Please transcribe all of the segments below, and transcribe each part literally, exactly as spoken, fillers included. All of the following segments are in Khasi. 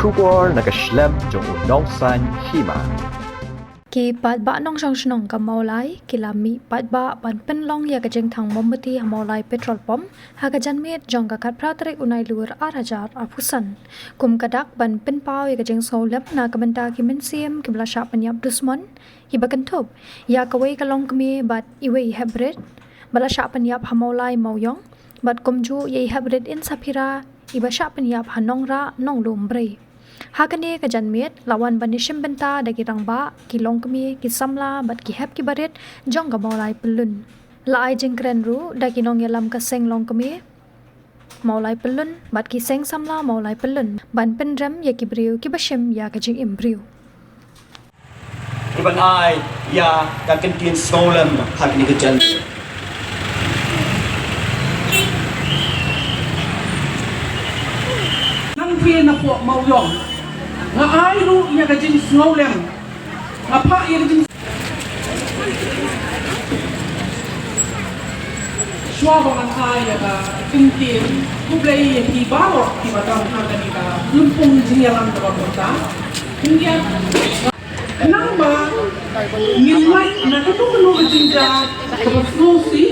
Khubor na ka shlem jong u Nongsaiñ Hima. Ki paidbah nongshong shnong ka Mawlai ki la mih paidbah ban pynlong ïa ka jingthang mombati ha Mawlai petrol pump ha ka janmiet jong ka khatphra tarik u Nailur ar hajar arphew san, kum ka dak ban pynpaw ïa ka jingsngewlem na ka bynta ki mynsiem kiba la shah pynïap dusmon, kiba kynthup ïa kawei ka longkmie bad iwei i hepbret ba la shah pynïap ha Mawlai Mawiong, bad kumjuh ïa i hepbret Insaphira iba shah pynïap ha Nongrah Nonglum Brei. Ha kane ka janmiet la wan ban ïashim bynta da ki rangbah, ki longkmie, ki samla bad ki hep ki barit jong ka Mawlai Pyllun. La ai jingkren ruh da ki nongïalam ka seng longkmie Mawlai Pyllun bad ki seng samla Mawlai Pyllun ban pynrem ïa ki briew kiba shim ïa ka jingim briew. Kiban ai ïa ka kyntien sngewlem ha kane ka jan. Ngan phi na pok Mawiong. Nga ai ruh ïa ka jingsngewlem. Nga phah ïa ka jing Shuwa ba ngan ai ïa ka kyntien khublei ïa phi baroh kiba don ha kane ka lympung jingïalang kaba mynta. Kyndiat nang ba ngin lait na kano kano ka jingjia kaba sngewsih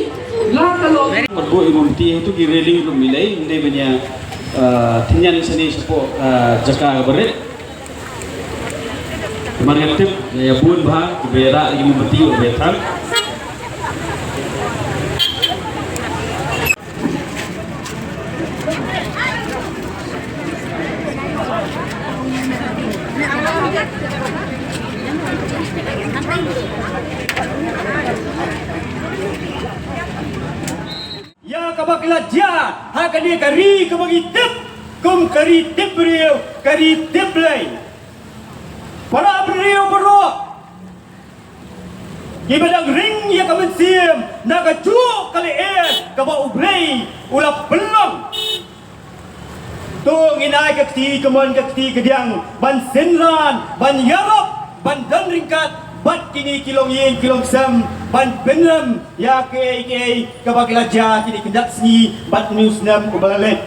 la ka long. Pat buh ïa u mti ha tu ki rally ruh milei, ym dei ban ïa, ah, tynñian shane shapoh, ah, jaka kaba rit. Namar ngan tip ïa bun bha kiba ïarah ïa ki mombati ba ïa thrang. Ïa kaba ki la jia ha kane ka ri kaba ngi tip kum ka ri tip briew, ka ri tip Blei. Para briew baroh kiba dang ring ïa ka mynsiem na kajuh ka lyer kaba U Blei u la pynlong. To ngin ai ka kti kamon ka kti kadiang ban synran, ban ïarap, ban don ryngkat bad kine ki longïing ki longsem ban pynrem ïa kaei kaei kaba ki la jia kine ki khyndai sngi bad une u snem uba la leit.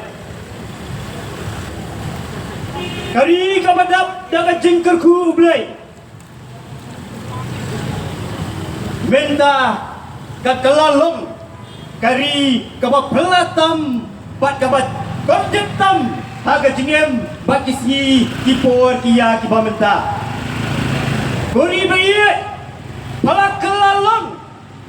Ka ri kaba dap da ka jingkyrkhu U Blei. Mynta ka la long ka ri kaba phylla tam bad kaba kordit tam ha ka jingim bad ki sngi ki por ki ïa kiba mynta. Ko ri baieit, pha la kylla long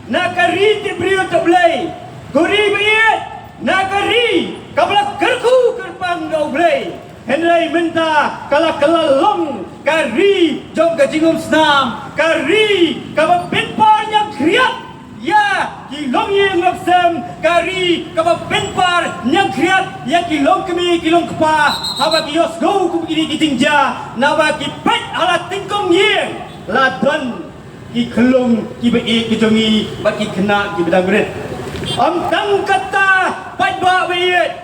na ka ri tip briew tip Blei. Ko ri baieit, na ka ri kaba la kyrkhu kyrpang da U Blei. Hynrei mynta ka la kylla long ka ri jong ka jingumsnam, ka ri kaba pynpar ñiangkhriat ïa ki longïing longsem, ka ri kaba pynpar ñiangkhriat ïa ki longkmie ki longkpa haba ki ïohsngew kum kine ki jingjia, naba ki peit ha la tyngkong ïing la don ki khyllung kiba ïeit ki jong ngi bad ki khynnah kiba dang rit. Ym tang kata, paidbah baieit,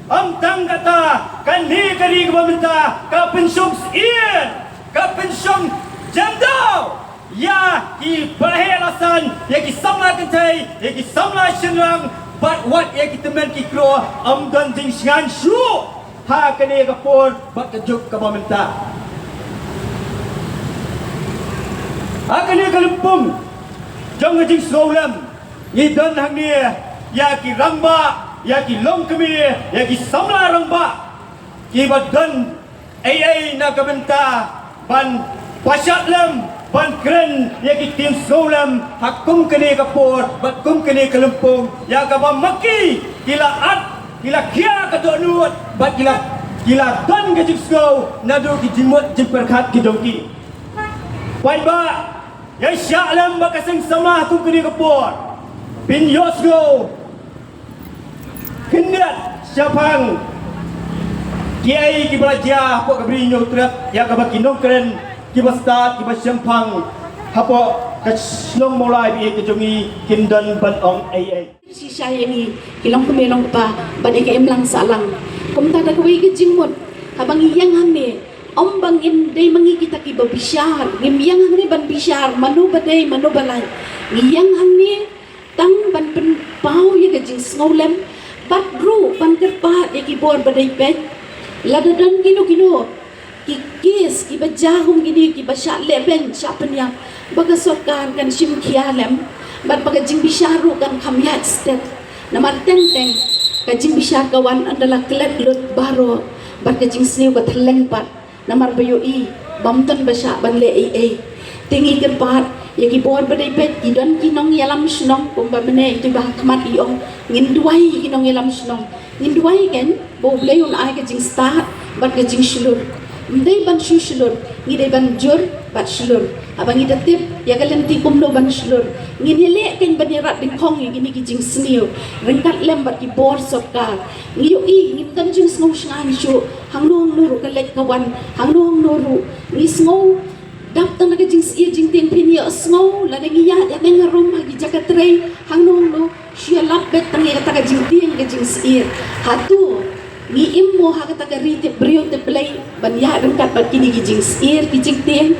ym tang kata, kane ka ri kaba mynta ka pynshong syier, ka pynshong jemdaw ïa ki baheh lasan, ïa ki samla kynthei, ïa ki samla shynrang bad wat ïa ki tymmen ki kro. Ym don jingshngaiñ shuh ha kane ka por bad ka juk kaba mynta. Ha kane ka lympung jong ka jingsngewlem ngi don hangne ïa ki rangbah, ïa ki longkmie, ïa ki samla rangbah kiba don ei ei na ka bynta ban pynshah lem, ban kren ïa ki ktien sngewlem ha kum kane ka por bad kum kane ka lympung, ïa kaba ma ki ki la at, ki la khia ka dohnud bad ki la, ki la don ka jingsngew naduh ki jingmut jingpyrkhat ki jong ki. Paidbah, ïa shah lem bad ka seng samla ha kum kane ka por. Phin ïohsngew khyndiat shaphang kiei kiba la jia hapoh ka Bri Hynñiewtrep, ïa kaba ki nongkren kiba stad kiba shemphang hapoh ka shnong Mawlai baieit ka jong ngi kin don ban ong ei ei. Shisha ïa ngi ki longkmie longkpa bad ïa ka imlang sahlang. Kumta da kawei ka jingmut haba ngi ïeng hangne, ym ba ngin dei ma ngi kita kiba bishar, ngim ïeng hangne ban bishar mano ba dei mano ba lait. Ngi ïeng hangne tang ban pynpaw ïa ka jingsngewlem bad ruh ban kyrpad ïa ki bor ba dei peit. Lada don kino kino Ki kes kiba jia kum kine kiba shah leh beiñ shah pynïap, ba ka sorkar kan shim khia lem, bad ba ka jingbishar ruh kan kham ïaid stet. Namar teng teng ka jingbishar ka wan ynda la klet lut baroh, bad ka jingsniew ka thylleng pat. Namar ba ïohi bym don ba shah ban leh ei ei. Te ngi kyrpad ïa ki bor ba dei beit, ki don ki nongïalam shnong, kumba mynne ito ba ha khmat i ong, ngin duwai ïa ki nongïalam shnong. Ngin duwai kein ba U Blei un ai ka jingstad bad ka jingshlur. Ym dei ban shu shlur, ngi dei ban jur bad shlur. Haba ngi da tip ïa ka lynti kumno ban shlur, ngin ïaleh kein ban ïarat dyngkhong ïa kine ki jingsniew ryngkat lem bad ki bor sorkar. Ngi ïohi ngim don jingsngew shngaiñ shuh, hangno hangno ruh ka leit ka wan, hangno hangno ruh. Ngi sngew dap tang da ka jingsyier jingtieng, phin ïohsngew lada ngi ïaid haneng harum ha ki jaka trei, hangno hangno shu ïalap beit tang ïa kata ka jingtieng ka jingsyier. Hato ngi im mo ha kata ka ri tip briew tip Blei ban ïaid ryngkat bad kine ki jingsyier ki jingtieng?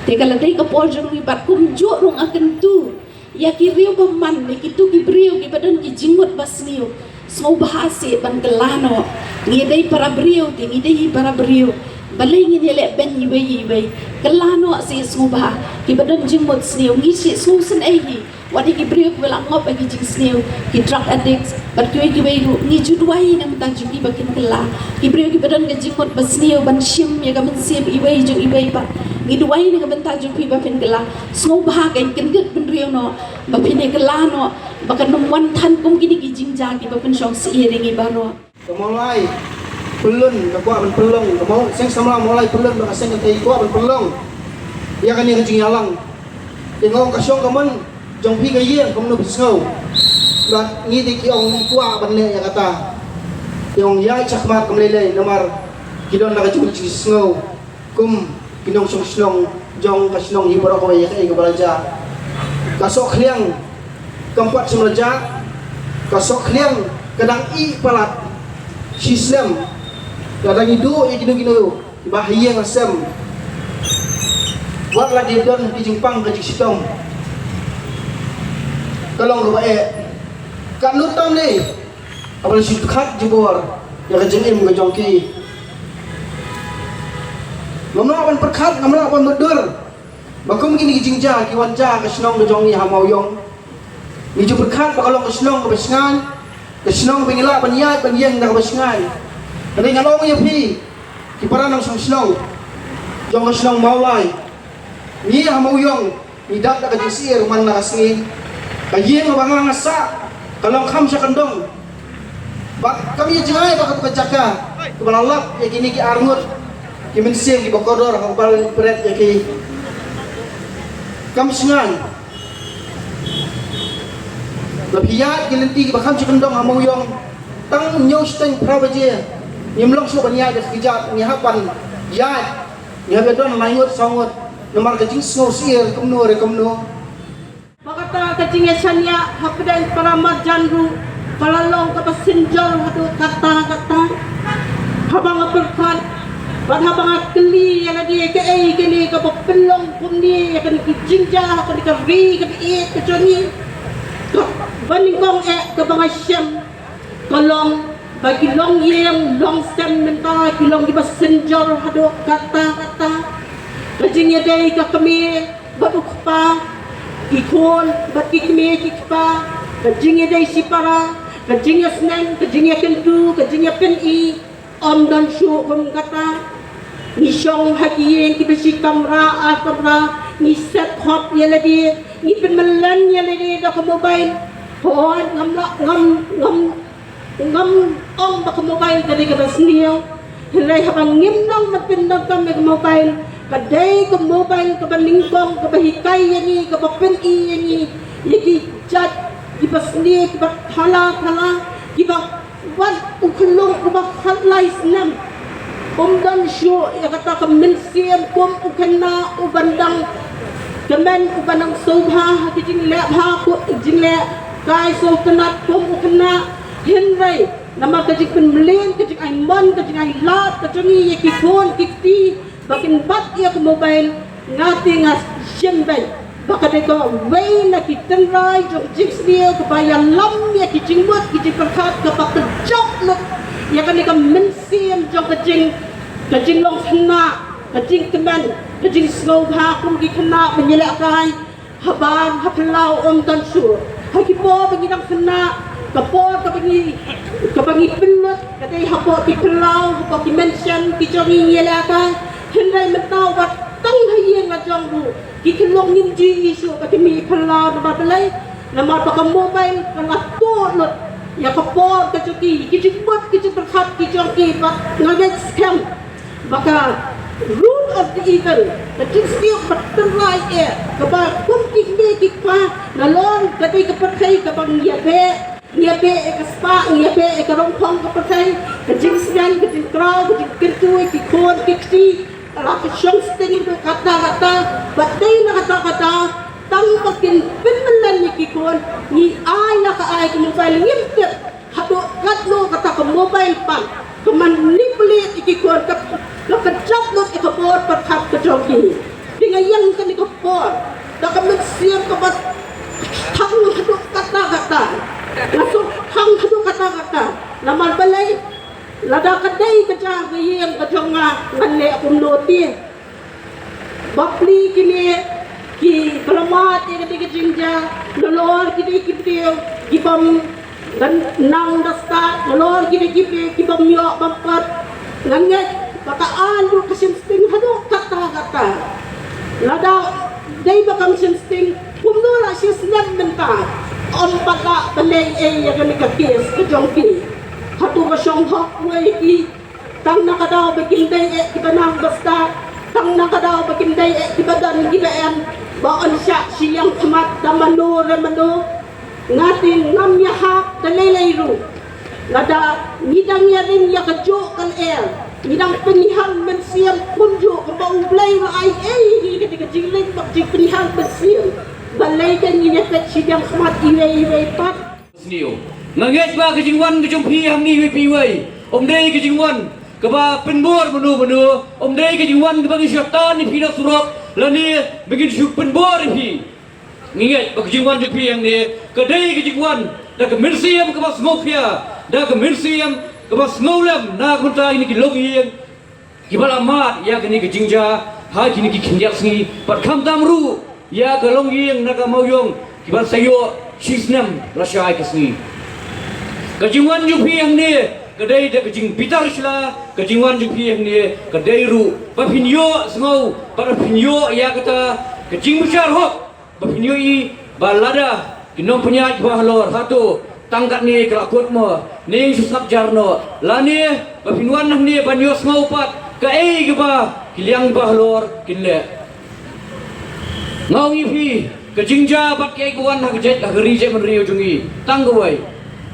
Te ka la dei ka por jong ngi bad kumjuh ruh nga kyntu ïa ki riew bymman, ïa kito ki briew kiba don ki jingmut basniew. Sngewbha seh ban kylla noh. Ngi dei para briew, te ngi dei para briew. Balei ngin ïaleh beiñ iwei iwei? Kylla noh seh, sngewbha. Kiba don jingmut sniew, ngi seh sngewsynei hi. Wat ïa ki briew kiba la ngop ha ki jingsniew, ki drug addicts bad kiwei kiwei ruh, ngi ju duwai na ka bynta jong ki ba kin kylla. Ki briew kiba don ka jingmut basniew ban shim ïa ka mynsiem iwei jong iwei pat, ngi duwai na ka bynta jong phi ba phin kylla. Sngewbha kein, kyndit bynriew noh ba phin ïa kylla noh, ba kan ym wan than kum kine ki jingjia kiba pynshong syier ïa ngi baroh. Ka Mawlai Pyllun ka kwah ban pynlong, ka Maw-, seng samla Mawlai Pyllun bad ka seng kynthei kwah ban pynlong ïa kane ka jingïalang. Te nga ong ka shong ka mon jong phi ka ïeng, kumno phi sngew? Bad ngi te ki ong ngi kwah ban leh ïa kata. Te ong ïaid shakhmat kam lei lei, namar ki don da ka jong ka jingsngew kum ki nongshong shnong jong ka shnong hi baroh kawei ïa kaei kaba la jia. Ka sohkhliang kam pat shym la jia. Ka sohkhliang ka dang ih palat shisnem. Ka dang ïoh ïa kino kino ba ha ïing ha sem. Wat la ki don ki jingpang ka jingshitom, ka long kaba eh. Katno tam ne haba la shu khat jubor ïa ka jingim ka jong ki. Ngam lah ban pyrkhat, ngam lah ban mutdur ba kum kine ki jingjia ki wan jia ka shnong ka jong ngi ha Mawïong. Ngi ju pyrkhat ba ka long ka shnong kaba shngaiñ, ka shnong ba ngi lah ban ïaid ban ïeng da kaba shngaiñ. Hynrei ngan ong ïa phi ki para nongshong shnong jong ka shnong Mawlai, ngi ha Mawïong ngi dap da ka jingsyier man la ka sngi. Ka ïing kaba nga nga sah ka long kham sha kyndong. Bad kam ïa jngai ba katu ka jaka kaba la lap ïa kine ki arngut ki mynsiem kiba kordor ha kaba la pret ïa ki. Kam shngaiñ. Ba phi ïaid ki lynti kiba kham sha kyndong ha Mawïong, tang hynñiew shiteng phra baje ngim long shuh ban ïaid da ka kjat, ngi hap ban ïaid. Ngi hap ïa don lai ngut saw ngut namar ka jingsngew syier kumno re kumno. Ba kata ka jingïashaniah hapdeng para marjan ruh ka la long kaba synjor haduh katta katta. Haba nga pyrkhat bad haba nga kylli ïa lade kaei kane kaba pynlong kumne ïa kane ka jingjia ha kane ka ri kaba ïeit ka jong ngi, kaba nyngkong eh kaba nga shem ka long ba ki longïing longsem mynta ki long kiba synjor haduh katta katta. Ka jingïadei ka kmie bad u kpa, ki khun bad ki kmie ki kpa, ka jingïadei shipara, ka jingïasneng, ka jingïakynduh, ka jingïapyni, ym don shuh kum kata. Ngi shong ha ki ïing kiba shi kamra ar kamra, ngi set hok ïa lade, ngi pynmlien ïa lade da ka mobile. Hooid, ngam lah, ngam, ngam Ngam ong ba ka mobile ka dei kaba sniew. Hynrei haba ngim nang ban pyndonkam ïa ka mobile, ka dei ka mobile kaba nyngkong kaba hikai ïa ngi, kaba pyni ïa ngi ïa ki jait kiba sniew, kiba thala thala, kiba wan u khyllung uba khatlai snem. Um don shuh ïa kata ka mynsiem kum u khynnah uban dang kmen, uban dang sngewbha ha ki jingleh bha, ki jingleh kai sngewtynnat kum u khynnah. Hynrei namar ka jingpynmlien, ka jingaimon, ka jingailad ka jong ngi ïa ki khun ki kti ba kin bat ïa ka mobile, nga te nga shem beit ba ka dei kawei na ki tynrai jong ka jingsniew kaba ïalam ïa ki jingmut ki jingpyrkhat, kaba kjop lut ïa kane ka mynsiem jong ka jing, ka jinglong khynnah. Ka jingkmen, ka jingsngewbha kum ki khynnah ba ngi lehkai habar ha phyllaw ym don shuh. Ha ki por ba ngi dang khynnah, ka por kaba ngi, kaba ngi pynlut ka dei hapoh ki phyllaw, hapoh ki mansion ki jong ngi ngi lehkai. Hynrei mynta wat tang ha ïing la jong ruh ki khynnah ngim ju ïohi shuh ba ki mih phyllaw. Namar balei? Namar ba ka mobile ka la tuh lut ïa ka por ka jong ki, ki jingmut ki jingpyrkhat ki jong ki. Bad nga ngeit skhem ba ka root of the evil, ka jingsniew ba tynrai eh, kaba kum ki kmie ki kpa nalor ka dei ka pyrthei kaba ngi ïa beh, ngi ïa beh ïa ka spah, ngi ïa beh ïa ka rongphong ka pyrthei, ka jingsneng, ka jingkraw, ka jingkyntu ïa ki khun ki kti, la ka shong sting haduh katta katta. Bad dei na katta katta, tang ba kin pynmlien ïa ki khun, ngi ai la ka ai ka mobile, ngim tip haduh katno kata ka mobile pat ka manipulate ïa ki khun, ka, ka kjat lut ïa ka bor pyrkhat ka jong ki. Te nga ïeng kane ka por da ka mynsiem kaba thang haduh katta katta. Nga sngewthang haduh katta katta. Namar balei? Lada ka dei ka jaka ïing ka jong nga, ngan leh kumno te? Bapli kine ki pynlait ïa kata ka jingjia, nalor ki dei ki briew ki bym nang da stad, nalor ki dei ki briew ki bym ïoh bym pat. Nga ngeit ba ka aiñ ruh ka shim sting haduh katta katta. Lada dei ba kam shim sting, kumno la shi snem mynta ym pat lah ban leh ei ei ïa kane ka case ka jong ki. Hato ka shong hok wei ki? Tang na ka daw ba kim dei eh kiba nang ba stad, tang na ka daw ba kim dei eh kiba don kiba em, ba yn shah shiliang khmat da mano re mano. Nga te ngam ïahap da lei lei ruh. Lada ngi dang ïaring ïa ka juh ka lyer, ngi dang pynïaid mynsiem kumjuh kumba U Blei u la ai ei ei ïa kata ka jingleh bad jingpynïaid mynsiem. Balei kan ngin ïa peit shiliang khmat iwei iwei pat? Sniew. Nga ngeit ba ka jingwan ka jong phi hangne iwei pa iwei, ym dei ka jingwan kaba pynbor mano mano, ym dei ka jingwan kaba ngin shu tan ïa phi na surok lane ba ngin shu pynbor ïa phi. Nga ngeit ba ka jingwan jong phi hangne ka dei ka jingwan da ka mynsiem kaba sngewkhia, da ka mynsiem kaba sngewlem na ka bynta kine ki longïing kiba la mad ïa kine ki jingjia ha kine ki khyndiat sngi, bad khamtam ruh ïa ka longïing na ka Mawïong kiba sa ïoh shi snem lashai ka sngi. Ka jingwan jong phi hangne ka dei da ka jingbitar shla, ka jingwan jong phi hangne ka dei ruh ba phin ïohsngew bad ba phin ïoh ïa kata ka jingbishar hok, ba phin ïohi ba lada ki nongpynïaid kiba halor hato tang katne ka la kut mo, ne ngin shu sngap jar noh, lane ba phin wan hangne ban ïohsngew pat kaei kaba ki liang kiba halor kin leh. Nga ong ïa phi, ka jingjia bad kaei ka wan ha ka jait, ha ka ri jait bynriew jong ngi tang kawei.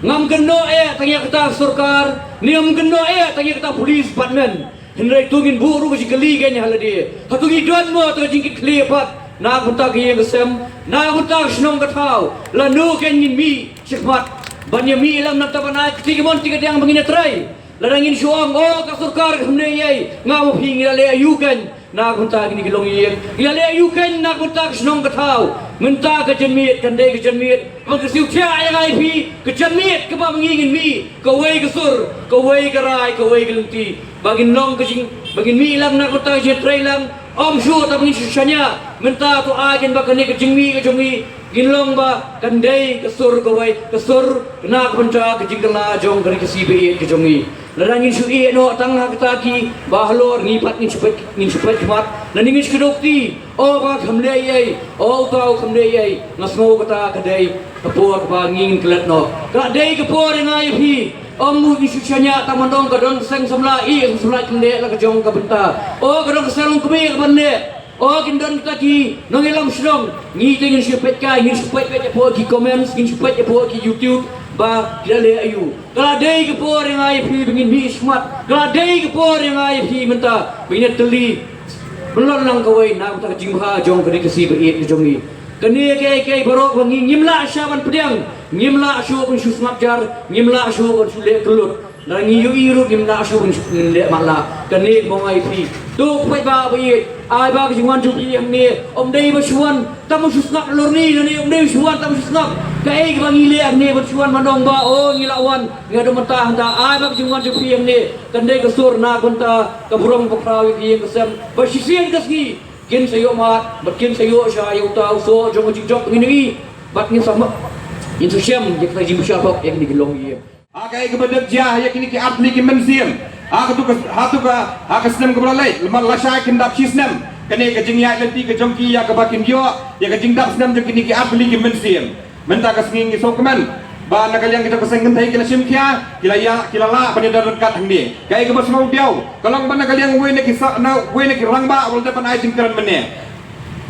Ngam kynnoh eh tang ïa kata ka sorkar, ne ngam kynnoh eh tang ïa kata police department. Hynrei to ngin buh ruh ka jingkylli kein ha lade, hato ngi don mo kata ka jingkitkhlieh pat na ka bynta ka ïing ka sem, na ka bynta ka shnong ka thaw? Lano kein ngin mih shakhmat ban ïa mih lam na kata ban ai kti kamon kti kadiang ba ngin ïa trei? Lada ngin shu ong, oh, ka sorkar kam leh ei ei, nga ma phi ngi la leh aïu kein na ka bynta kine ki longïing? Ngi la leh aïu kein na ka bynta ka shnong ka thaw? Mynta ka janmiet kan dei ka janmiet ban kyrsiew thiah ïa nga ïa phi, ka janmiet kaba ma ngi ngin mih kawei ka sur, kawei ka rai, kawei ka lynti. Ba ngin long ka jing, ba ngin mih lang na ka bynta ka jingtrei lang. Ym shuh ta ba ngin shu shaniah. Mynta to ai kein ba kane ka jingmih ka jong ngi ngin long ba kan dei ka sur kawei, ka sur na ka bynta ka jingkylla jong ka ri Khasi ba ïeit ka jong ngi. Lada ngin shu ïeh noh tang ha kata kiba halor, ngi pat ngin shu peit, ngin shu peit khmat, lane ngin shu kdew kti. O ba kham leh ei ei, o uta u kham leh ei ei. Nga sngew kata ka dei ka por kaba ngi ngin klet noh. Ka dei ka por ïa nga ïa phi. Ym mut ngin shu shaniah tang ban ong ka don ka seng samla, i seng samla kin leh la ka jong ka bynta. O ka don ka seng longkmie ka ban leh. O kin don kita ki nongïalam shnong. Ngi te ngin shu peit kai, ngin shu peit peit hapoh ki comments, ngin shu peit hapoh ki YouTube ba ki la leh aïu. Ka la dei ka por ïa nga ïa phi ba ngin mih shakhmat. Ka la dei ka por ïa nga ïa phi mynta ba ngin ïatylli pynlong lang kawei na ka bynta ka jingbha jong ka ri Khasi ba ïeit ka jong ngi. Kane kaei kaei baroh ba ngi ngim lah shuh ban pdiang, ngim lah shuh ban shu sngap jar, ngim lah shuh ban shu leh kyllut. Ngi ïohi ruh ngim nang shuh ban leh matlah. Kane ka bynta ïa phi. To phi ba ba ïeit. Ai ba ka jingwan jong phi hangne. Ym dei ba shu wan tang ba shu sngap lorni, lane ym dei ba shu wan tang ba shu sngap. Kaei kaba ngi leh hangne ba shu wan ban ong ba, oh, ngi la wan. Ngi don mynta hangta. Ai ba ka jingwan jong phi hangne kan dei ka sur na ka bynta ka burom ka phra ïa ka ïing ka sem. Ba shisien ka sngi kin sa ïoh mad, bad kin sa ïoh sha ïa uta u soh jong ka jingjop ngi ngi. Bad ngin sa ma-, ngin sa shem ïa ka jingbishar hok ïa kine ki longïing. Ha kaei kaba dep jia ïa kine ki artylli ki mynsiem. Ha katu ka, ha tu ka, ha ka snem kaba la leit, lymne lashai kin dap shi snem. Kane ka jingïaid lynti ka jong ki ïa kaba kin ïoh ïa ka jingdap snem jong kine ki artylli ki mynsiem. Mynta ka sngi ngi sngewkmen ba na ka liang ka jong ka seng kynthei ki la shim khia, ki la ïa, ki la lah ban ïa don ryngkat hangne. Kaei kaba sngewdiaw ka long ba na ka liang uwei na ki sa, na uwei na ki rangbah u la dep ban ai jingkren mynne.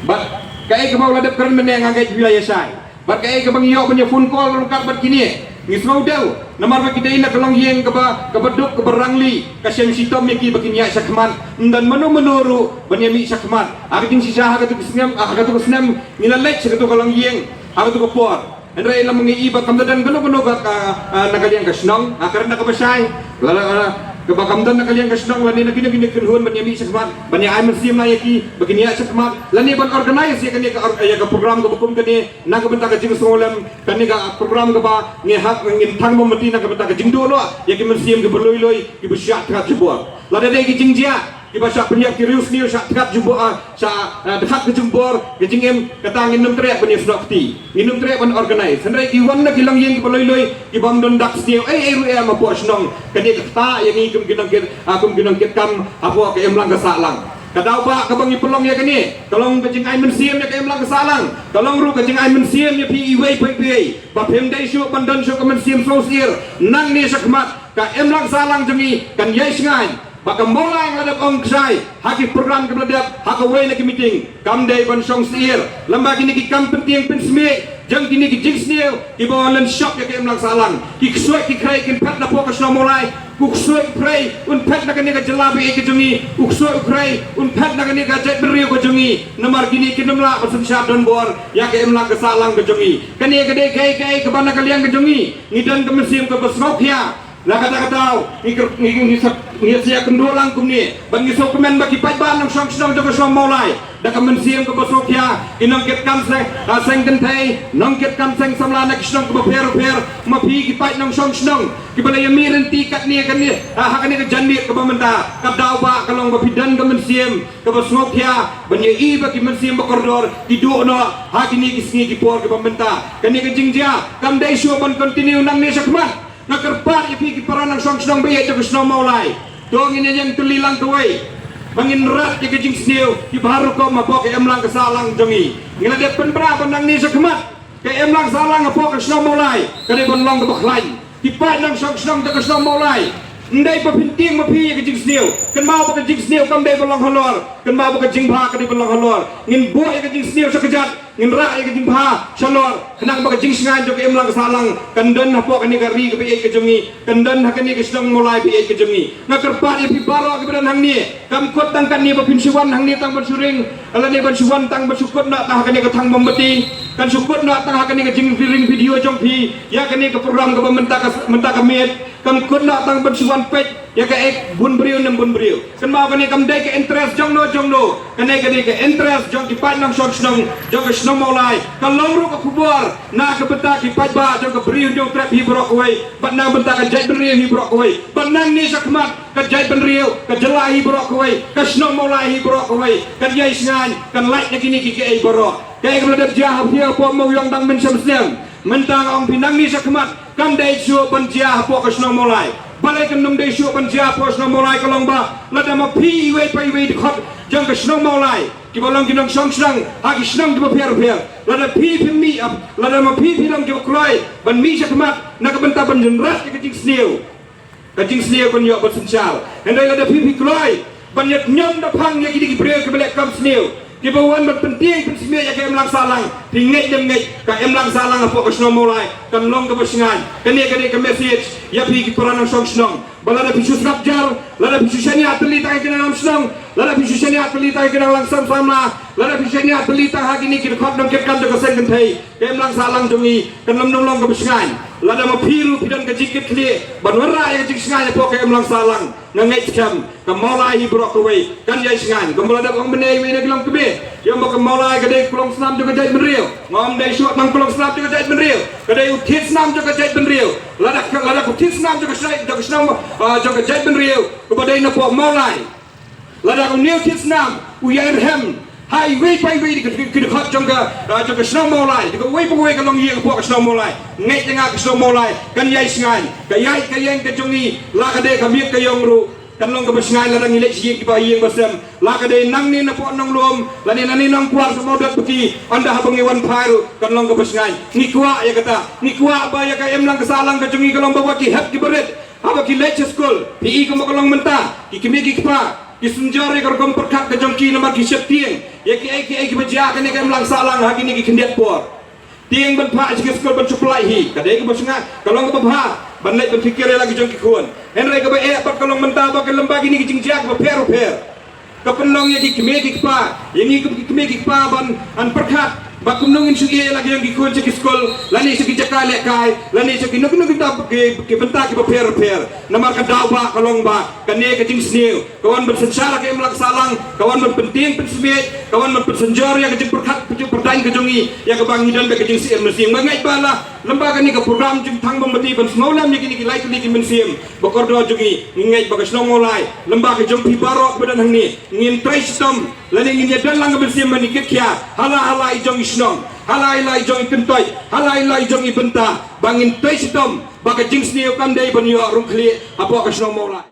Bad kaei kaba u la dep kren mynne nga ngeit phi la ïa shai. Bad kaei kaba ngi ïoh ban ïa phone call ryngkat bad kine, ngi sngewdiaw namar ba ki dei na ka longïing kaba, kaba duk kaba rangli, ka shem shitom ïa ki ba kin ïaid shakhmat. Ym don mano mano ruh ban ïa mih shakhmat. Ha ka jingshisha ha katu ka snem, ha katu ka snem ngi la leit sha katu ka longïing, ha katu ka por. Hynrei lada ngi ïohi ba kam don kano kano ka, ka, ah, na ka liang ka shnong, ah, ka dei na kaba shai. La, la, la, kaba kam don na ka liang ka shnong lane na kine kine ki kynhun ban ïa mih shakhmat, ban ïa ai mynsiem na ïa ki ba kin ïaid shakhmat, lane ban organize ïa kane ka or-, ïa ka program kaba kum kane na ka bynta ka jingsngewlem, kane ka program kaba ngi hap ngin thang mombati na ka bynta ka jingduh noh ïa ki mynsiem kiba lui lui kiba shah tngad jubor. Lada dei ki jingjia kiba shah pynïap ki riewsniew shah tngad jubor, ah, shah, ah, tngad ka jubor, ka jingim, kata ngin ym treh ban ïa snoh kti. Ngin ym treh ban organize. Hynrei ki wan na ki longïing kiba lui lui, kibym don dak sniew ei ei ruh em hapoh shnong. Ka dei ka ktah ïa ngi kum ki nongkit, ah, kum ki nongkitkam hapoh ka imlang ka sahlang. Ka daw ba kaba ngi pynlong ïa kane ka long ka jingai mynsiem ïa ka imlang ka sahlang. Ka long ruh ka jingai mynsiem ïa phi iwei pa iwei ba phim dei shuh ban don shuh ka mynsiem sngewsyier. Nangne shakhmat ka imlang sahlang jong ngi kan ïai shngaiñ. Ba ka Mawlai nga la dep ong kshai ha ki program kiba la dep, ha kawei na ki meeting, kam dei ban shong syier. Lymne kine ki kam pyntieng pynsmit jong kine ki jingsniew kiba wan lynshop ïa ka imlang sahlang. Ki ksuid ki khrei kin phet napoh ka shnong Mawlai. U ksuid u khrei un phet na kane ka jylla ba ïeit ka jong ngi. U ksuid u khrei un phet na kane ka jaitbynriew ka jong ngi. Namar kine kin ym lah ban synshar donbor ïa ka imlang ka sahlang ka jong ngi. Kane ka dei kaei kaei kaba na ka liang ka jong ngi ngi don ka mynsiem kaba sngewkhia. Na kata ka daw ngi kyrpad, ngi, ngi, ngi sa, ngi sa ïakynduh lang kumne ban ngi sngewkmen ba ki paidbah nongshong shnong jong ka shnong Mawlai da ka mynsiem kaba sngewkhia, ki nongkitkam seng, ah, seng kynthei, nongkitkam seng samla na ki shnong kiba pher pher, ma phi ki paid nongshong shnong kiba la ïa mih lynti katne katne, ah, ha kane ka janmiet kaba mynta, ka daw ba ka long ba phi don ka mynsiem kaba sngewkhia ban ïa i ba ki mynsiem ba kordor ki duh noh ha kine ki sngi ki por kiba mynta. Kane ka jingjia kam dei shuh ban continue nangne shakhmat. Nga kyrpad ïa phi ki para nongshong shnong ba ïeit jong ka shnong Mawlai. To ngin ïeng tylli lang kawei ba ngin rat ïa ka jingsniew kiba har rukom hapoh ka imlang ka sahlang jong ngi. Ngi la dep pynbna ba nangne shakhmat ka imlang sahlang hapoh ka shnong Mawlai ka dei ban long kaba khlaiñ. Ki paid nongshong shnong jong ka shnong Mawlai, ym dei ba phin tieng ma phi ïa ka jingsniew. Kynmaw ba ka jingsniew kam dei ban long halor. Kynmaw ba ka jingbha ka dei ban long halor. Ngin buh ïa ka jingsniew sha kjat, ngin rah ïa ka jingbha shalor, khnang ba ka jingshngaiñ jong ka imlang ka sahlang kan don hapoh kane ka ri kaba ïeit ka jong ngi, kan don ha kane ka shnong Mawlai ba ïeit ka jong ngi. Nga kyrpad ïa phi baroh kiba don hangne, kam kut tang katne ba phin shu wan hangne tang ban shu ring, lane ban shu wan tang ban shu kut noh tang ha kane ka thang mombati, kan shu kut noh tang ha kane ka jingring video jong phi ïa kane ka program kaba mynta ka, mynta ka miet. Kam kut noh tang ban shu wan peit ïa kaei bun briew ne ym bun briew. Kynmaw kane kam dei ka interest jong no jong no. Kane ka dei ka interest jong ki paid nongshong shnong jong ka shnong Mawlai. Ka long ruh ka khubor na ka bynta ki paidbah jong ka Bri u Hynñiewtrep hi baroh kawei bad na ka bynta ka jaitbynriew hi baroh kawei. Bad nangne shakhmat ka jaitbynriew, ka jylla hi baroh kawei, ka shnong Mawlai hi baroh kawei kan ïai shngaiñ, kan lait na kine kiei kiei baroh. Kaei kaba la dep jia ha phi hapoh Mawïong dang mynshem snem, mynta nga ong phi nangne shakhmat kam dei shuh ban jia hapoh ka shnong Mawlai. Balei kan ym dei shuh ban jia hapoh ka shnong Mawlai? Ka long ba lada ma phi iwei pa iwei dkhot jong ka shnong Mawlai kiba long ki nongshong shnong ha ki shnong kiba pher pher, lada phi phim mih, lada ma phi phi long kiba kloi ban mih shakhmat na ka bynta ban ïaid rat ïa ka jingsniew, ka jingsniew kan ïoh ban synshar. Hynrei lada phi phi kloi ban ïa ñion da phang ïa kine ki briew kiba leh kam sniew, kiba wan ban pyntieng pynsmit ïa ka imlang sahlang, phi ngeit ne ym ngeit, ka imlang sahlang hapoh ka shnong Mawlai kan long kaba shngaiñ. Kane ka dei ka message ïa phi ki para nongshong shnong, ba lada phi shu sngap jar, lada phi shu shaniah tylli tang ïa ki nongïalam shnong, lada phi shu shaniah tylli tang ïa ki nongïalam samla, lada phi shu shaniah tylli tang ha kine ki dkhot nongkitkam jong ka seng kynthei, ka imlang sahlang jong ngi kan ym long kaba shngaiñ. Lada ma phi ruh phi don ka jingkitkhlieh ban wanrah ïa ka jingshngaiñ hapoh ka imlang sahlang, nga ngeit skhem ka Mawlai hi baroh kawei kan ïai shngaiñ. Kumba la dep ong mynne ïa uwei na ki longkmie, ïa ong ba ka Mawlai ka dei ka kulong snam jong ka jaitbynriew. Nga ong dei shuh tang kulong snam jong ka jaitbynriew, ka dei u thied snam jong ka jaitbynriew. Lada ka, lada ka thied snam jong ka shai, jong ka shnong, ah, jong ka jaitbynriew kaba dei na poh Mawlai. Lada ka u new thied snam u ïai rhem ha iwei pa iwei ki, ki dkhot jong ka, ah, jong ka shnong Mawlai, da kawei pa kawei ka longïing hapoh ka shnong Mawlai, ngeit ïa nga ka shnong Mawlai kan ïai shngaiñ. Ka ïaid ka ïeng ka jong ngi, la ka dei ka miet ka ïong ruh, kan long kaba shngaiñ lada ngi leit sha ïing kiba ha ïing ba sem. La ka dei nangne na poh Nonglum lane nangne Nongkwar, sa Mawdot Baki, ynda haba ngi wan phai ruh kan long kaba shngaiñ. Ngi kwah ïa kata, ngi kwah ba ïa ka imlang ka sahlang ka jong ngi ka long ba wat ki hep kiba rit. Haba ki leit sha skul, phi i kumba ka long mynta, ki kmie ki kpa ki synjor ïa ka rukom pyrkhat ka jong ki namar ki sheptieng ïa kiei kiei kiba jia ha kane ka imlang sahlang ha kine ki khyndiat por. Tieng ban phah sha ki skul ban shu pynlait hi, ka dei kaba shngaiñ, ka long kaba bha ban leit ban pyrkhat ïa la ki jong ki khun. Hynrei kaba eh pat ka long mynta ba ka lem bad kine ki jingjia kiba pher pher, ka pynlong ïa ki kmie ki kpa, ïa ngi kum ki kmie ki kpa ban, ban pyrkhat ba kumno ngin shu ïa la ki jong ki khun sha ki skul lane sha ki jaka lehkai lane sha kino kino ki bynta, ki, ki bynta kiba pher pher. Namar ka daw ba ka long ba kane ka jingsniew ka wan ban synshar ïa ka imlang sahlang, ka wan ban pyntieng pynsmiej, ka wan ban pynsynjor ïa ka jingpyrkhat jingpyrdain ka jong ngi, ïa kaba ngi don bad ka jingsyier mynsiem. Nga ngeit ba la lem bad kane ka program jingthang mombati ban sngewlem ïa kine ki lai tylli ki mynsiem ba kordor jong ngi, ngi ngeit ba ka shnong Mawlai lem bad ka jong phi baroh ba don hangne, ngin trei shitom lane ngin ïa don lang ka mynsiem ban ïa kit khia ha la ha la i jong i shnong, ha la ha la i jong i kyntoit, ha la ha la i jong i bynta, ba ngin trei shitom ba ka jingsniew kam dei ban ïoh rung khlieh hapoh ka shnong Mawlai.